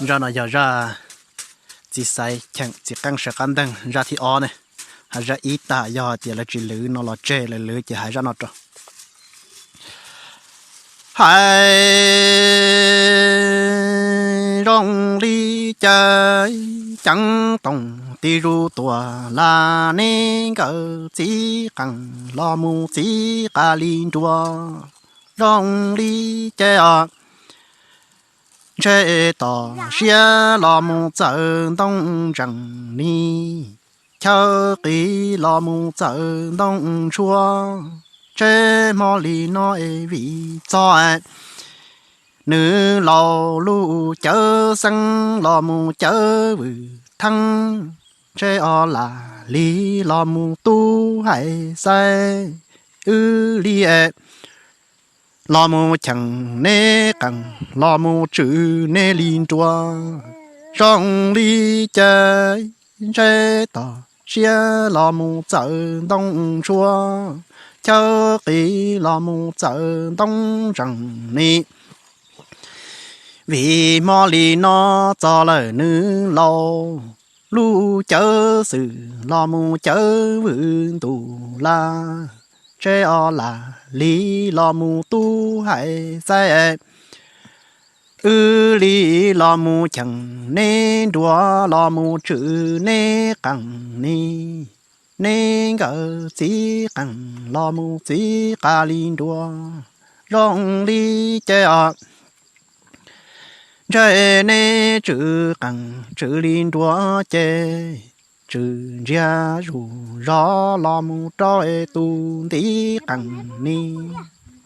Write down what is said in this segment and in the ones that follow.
Zaj no yog zaj txiv xaiv cheem txiv qeej sawv qab nteeg zaj thib ob ne. Hais zaj ib tag yog hais tias lawv tsis lwv no los tseg, lawv lwv ces hais zaj no rau. Hais zoo li cas ceev toom tib zus tuaj lawm ne, nkawd txiv qeej los mus txiv qas li nruas. Zoo li cas os, ntshe tom siab los mus txawm ntoo ntsees ni, chaw qis los mus txawm ntoo ntshua. Ntshe hmo li no es vim txog nws laus lub cawv xeeb los mus cawv vwm theeb. Ntshe os lam li los mus tub hais xaiv wb li es los mus cheem neb qeej los mus tswm neb li nruas. Zoo li cas ntshe tom siab los mus txawm ntoo ntshua, chaw qis los mus txawm ntoo ntsees ni. Vim hmo li no txog lawm nws laus lub cawv xwm los mus cawv vwm ntus lawm. Ntshe os lam li los mus tub hais xaiv wb li los mus cheem neb nruas los mus tswm neb qeej ni, neb nkawd txiv qeej los mus txiv qas li nruas. Zoo li cas os, ntshe neb tswm qeej tswm li nruas ces tswm ntsiag zus zog los mus rau es tus ntiv qeej ni.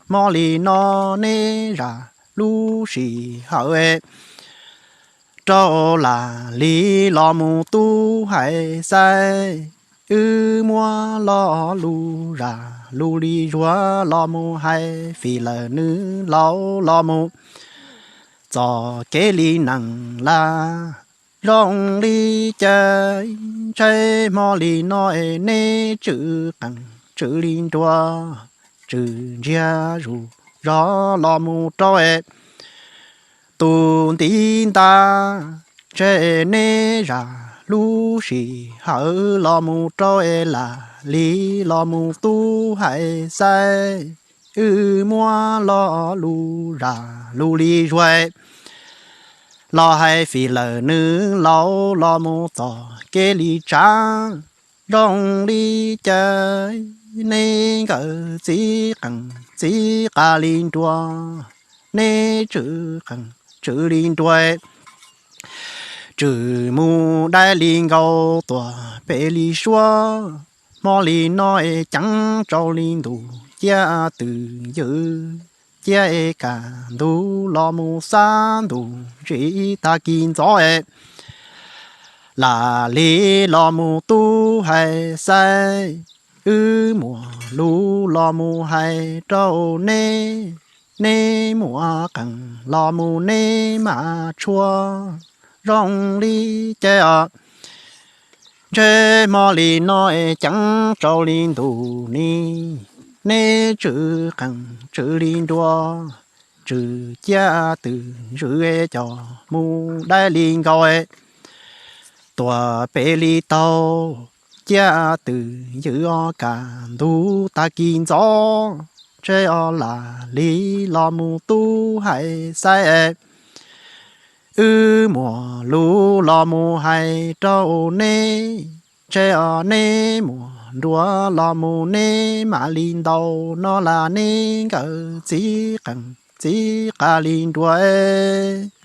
Hmo li no neb zam lub sij hawm rau lam li los mus tub hais xaiv, wb muab lo lus zam lus li zuag los mus hais fim lawm nws laus los mus txoj kev li nees lawm. Zoo li cas ntshe hmo li no es neb tswm qeej tswm li nruas, tswm ntsiag zus zog los mus rau es tus ntiv ntag. Ntshe neb zam lub sij hawm los mus rau es lam li los mus tub hais xaiv, wb muab lo lus zam lus li zuag los hais fim lawm nws laus los mus txoj kev li tsav. Zoo li cas neb nkawd txiv qeej txiv qas li nruas, neb tswm qeej tswm li nruas, tswm mus dai li nkaus tuam pem li suab. Hmo li no es ceev tsau li ntus ciaj twm ywm, ciaj es kaj ntug los mus xab ntus ntsis tag kis ntxov es lam li los mus tub hais xaiv, wb muaj lus los mus hais rau neb, neb muaj qeej los mus neb mam tshuab. Zoo li cas os, ntshe hmo li no es ceev tsau li ntus ni, neb tswm qeej tswm li nruas, tswm ciaj twm ywm coj mus dai li nkaus tuam pem li taug, ciaj twm ywm os kaj ntug tag kis ntxov. Ntshe os lam li los mus tub hais xaiv, wb muaj lus los mus hais rau neb, ntshe os neb muaj nruas los mus neb mam li ntaus no las neb nkawd txiv qeej txiv qas li nruas.